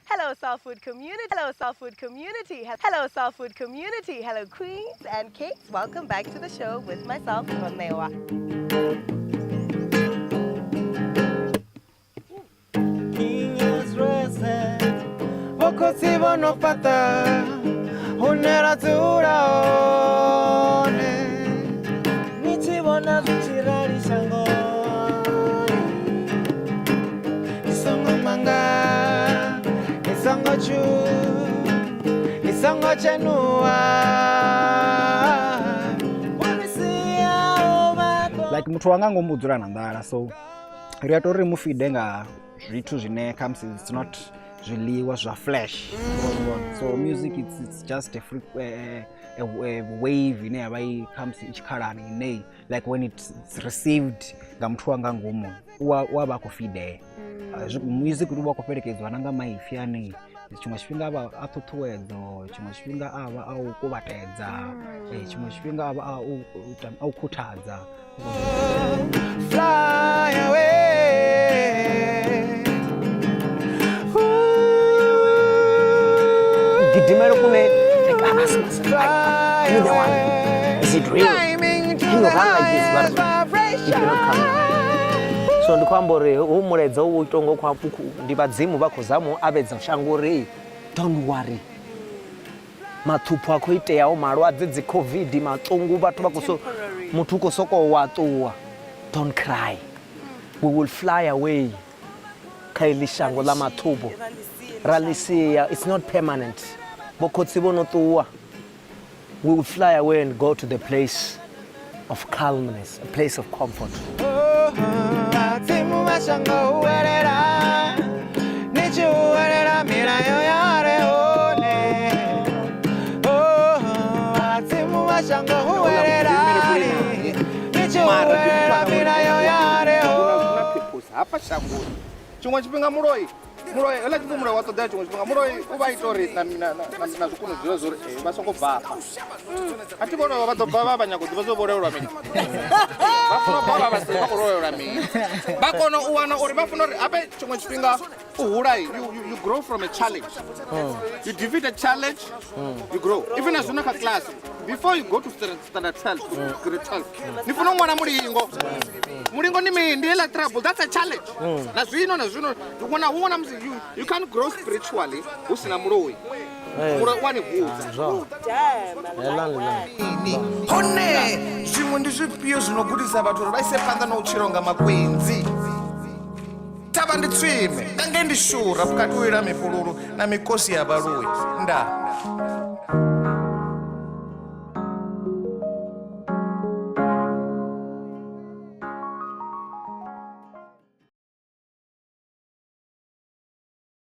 Hello, Soul Food community. Hello, Soul Food community. Hello, Soul Food community. Hello, queens and kings. Welcome back to the show with myself, Ronewa. King is risen. Vhokhotsi vho no fhaṱa hune ra dzula hone. Ni tshi vhona zwi tshi rali shangoni, ni songo mangala, ni songo tshuwa, ni songo tshenuwa. Vho ri siaho vha ḓo Like muthu wanga ngomu u dzula na nḓala, so ri a tou ri mu feede nga zwithu zwine khamusi it's not zwiḽiwa zwa flesh. So music, it's just a, free, a wave ine ya vha i khamusi i tshikhalani ine like when it's received nga muthu wanga ngomu u a vha a khou feedea. Music u vha khou fhelekedziwa na nga maipfi ane tshiṅwe tshifhinga avha a ṱhuṱhuwedzo, tshiṅwe tshifhinga a vha a u kuvhatedza, tshiṅwe tshifhinga a vha a u khuthadza. Fly away. Gidimele kune like ah, ah, ah, I'm the one. Is it real? Climbing to He will the run like this, highest but he cannot come. vibration. So ndi khou amba uri hu mulaedza u ita ngo khou ndi vhadzimu vha khou zama u avhedza shango uri don't worry, maṱhupho a khou iteaho, malwadze, dzi COVID, maṱungu, vhathu vha khou so muthu u khou sokou wa ṱuwa, don't cry, we will fly away kha iḽi shango ḽa maṱhupho ra ḽi sia. It's not permanent. Vhokhotsi vho no ṱuwa, we will fly away and go to the place of calmness, a place of comfort. Vhadzimu vha shango huwelela, ni tshi huwelela milayo ya re hone. Oh, vhadzimu vha shango huwelela, ni tshi huwelela milayo ya re hone. Purpose hafha shangoni, tshiṅwe tshifhinga muloi, muloi heḽa tshipfi muloi wa ṱoḓea, tshiṅwe tshifhinga muloi u vha ita uri na zwikunu zwiwe zwo uri vha songo bva afha. A thi vhona vha ḓo bva vha vha nyaga u ḓivha zwo vho loyelwa mini, vha funa u bva vha vha si vha khou loyelwa mini, vha kona u wana uri vha funa uri habe. Tshiṅwe tshifhinga u hula, you grow from a challenge. You defeat a challenge, you grow. Even na zwino kha class, before you go to standard 12, grade 12, ni funa u ṅwala mulingo. Mulingo ndi mini? Ndi heiḽa trouble. That's a challenge. Na zwino huṅwe na huṅwe na musi you can't grow spiritually hu si na muloi. Muloi u a ni hudza. Zwo Damn, I like that. Hone zwiṅwe ndi zwifhio zwino gudisa vhathu uri vha ise phanḓa na u tshila nga makwenzi? Thavha ndi tswime ngange ndi shura vhukati u ila mifhululu na mikosi ya vhaloi nda.